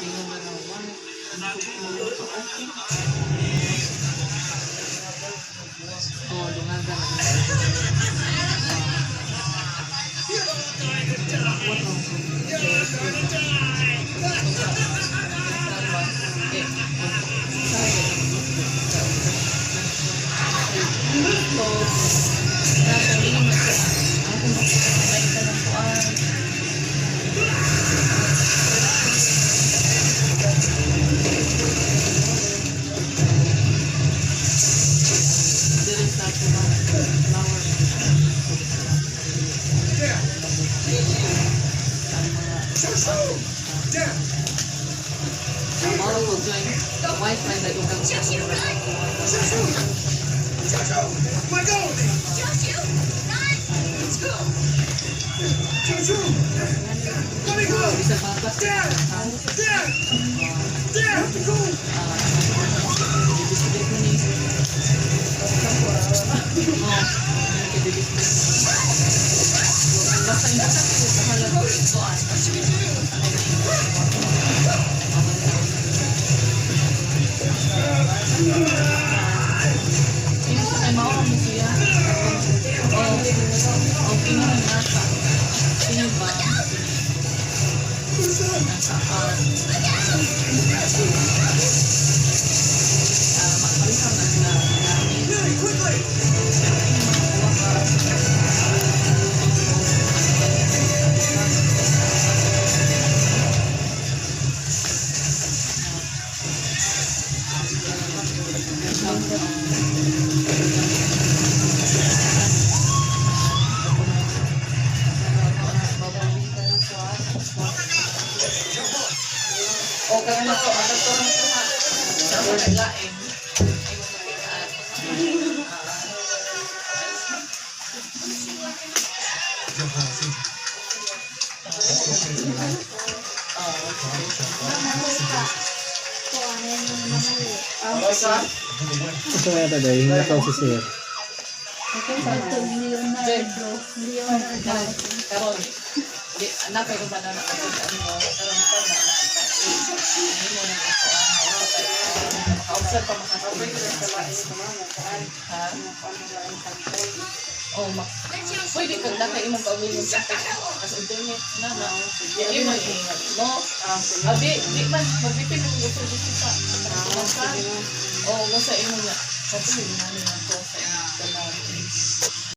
Ingon ba na white? Okay. Oh, dungaga na. You're gonna die! So, nasa ingon man siya, ang akong may kanang kuan. Diri sa ato mga flower. Down! Ang mga Choo-choo! Down! Mao ko join wifi na yung kang Choo-choo! Choo-choo! Let go of me! Choo-choo! Let me go! Bisa pa plastic. Down! Down! Down! Let me go! Bibisbit mo ni. Oh, bibisbit mo. Basta importante sa halag kuan. Sino siya kay mao mo siya? Oh, okay na lang nasa. Sino ba? Nasa makalihaw na sila gamit. Millie, quickly! Pero kini mga kuha ka. O karon na to, ang to lang to ha. Sa ako naglain. Ay mo mapikaan. Jump on, see. Oo. Ito nga ito dahil hindi si Sir. Leonardo. Leonardo. Karon di anak ko ba na ako ano karon pa na na mo nang ako ang maka-observe pa maka ha. Oh, mak pwede kag naka imong kaugalingon sa as internet na na di mo ingat mo. Ah, di di man magbipin mo gusto gusto sa sa oh mo sa imo nga patuloy na ni to sa imo.